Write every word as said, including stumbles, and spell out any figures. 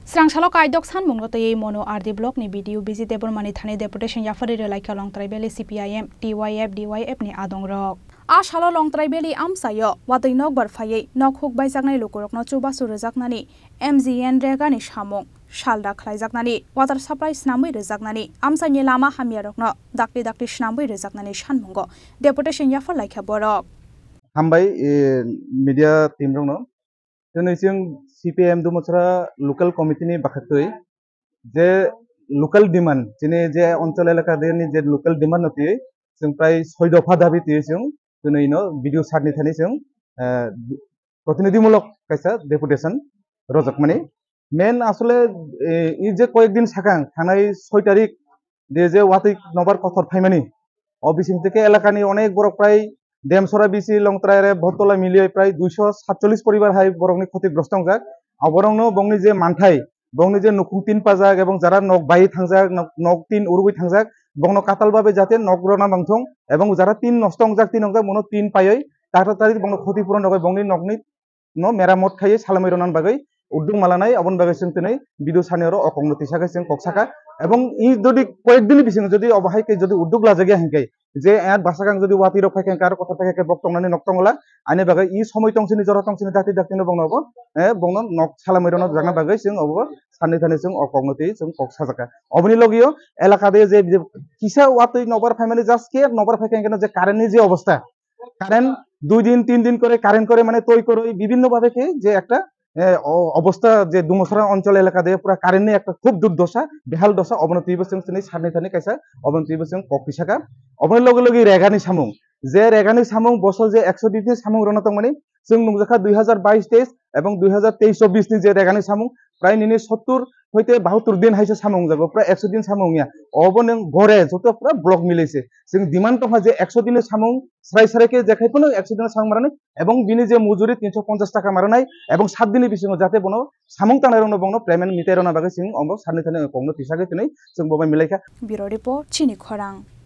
Srangsalo kaidok sanmungno twiwi Monu R D block ni B D O B G Debbarma ni thani deputation yapharwi rwlaikha Longtrai Valley C P I M, T Y F, D Y F ni adongrok. A salo Longtrai Valley amchaio watwi nokbar phaiwi nok huk baijaknai lukurokno chubachu rwjaknani, M G N rega ni samung, salda khlaijaknani, water supply snamwi rwjaknani, amchaini lama hamyarokno dakti dakti snamwi rwjaknani sanmungo deputation yapharlaikha borok. Hambai, eh, media team rokno. Tini chwng C P I M Dumachara local committee ni bakhaktwi je local demand, chini je onchol elaka ni je local demand no twi chwng prai soi dopha dabi twi chwng tini no B D O sir ni thani chwng, eh, protinidhimulok kaisa deputation rojak mani. Main asole, eh, i je koyek din sakang thanai soi tarik de je watwi nobar kothor phaimani. O bising teke elakani onek borok prai Demsora bisi Longtrai re Bhottola milioi prai duiso satchollis poribar hai borokni khotigrosto wngjak. Aborokno bongni je manthai, bongni je nukhung tin pajak ebong jara nok bai thangjak, nok, nok tin urugwi thangjak, bongno katal babe jate nok rwna mangthung ebong jara tin nosto wngjak, tin wngjak bono tin paioi taktari bongno khoti puron rogoi bongni nokni no meramot khaiwi salamwi rwna bagwi uddog malanai, aboni bagwi chwng tini B D O sir ni oro o kokno tisa khe chwng kok saka. Ebong i jodi koyek din ni bisingo jodi obo hai khe jodi uddog lajak ya hinkhe je er bwsakang jodi watwi rok phai khe aro kotor phai khe bok tongnani nok tongla ani bagwi i somoi tongsini jora tongsini dakti dakti no bongno obo, eh, bongno nok salamwi rwna jakna bagwi chwng obo sani thani chwng o kokno twi chwng kok sajaka. Oboni logio elaka de je, je kisa watwi nobar phaimani just khe nobar phai khe je current ni je obostha, current dui din tin din kore current kore mane toi koroi bibhinno bhabe khe je ekta, eh, o-, obostha je Dumachara onchol elaka de pura current ni ekta khub durdosa, behal dosa, obono twibo chwng chini sani thani kaisa obono twibo chwng kok tisaka. Oboni loge loge rega ni samung, je rega ni samung bosor je ekso din ni samung rwna tongmani chwng nungjakha dui hazar bais teis ebong dui hazar teis chobbish ni je rega ni samung prai nini sottur hoite bahattur din haise samung jago, pura ekso din samung ya. Obo nwng gore joto pura block milise. Chwng demand tongkha je ekso din ni samung srai srai khe jekhai phano ekso din samung manani ebong bini je mujuri tinso ponchas taka manani ebong sat din ni bisingo jate bono samung tangnai rokno bongno payment mitai rwna bagwi chwng omo sani thani kokno tisagwi tini chwng bo bai milaikha. Bureau Report, Chini Khorang.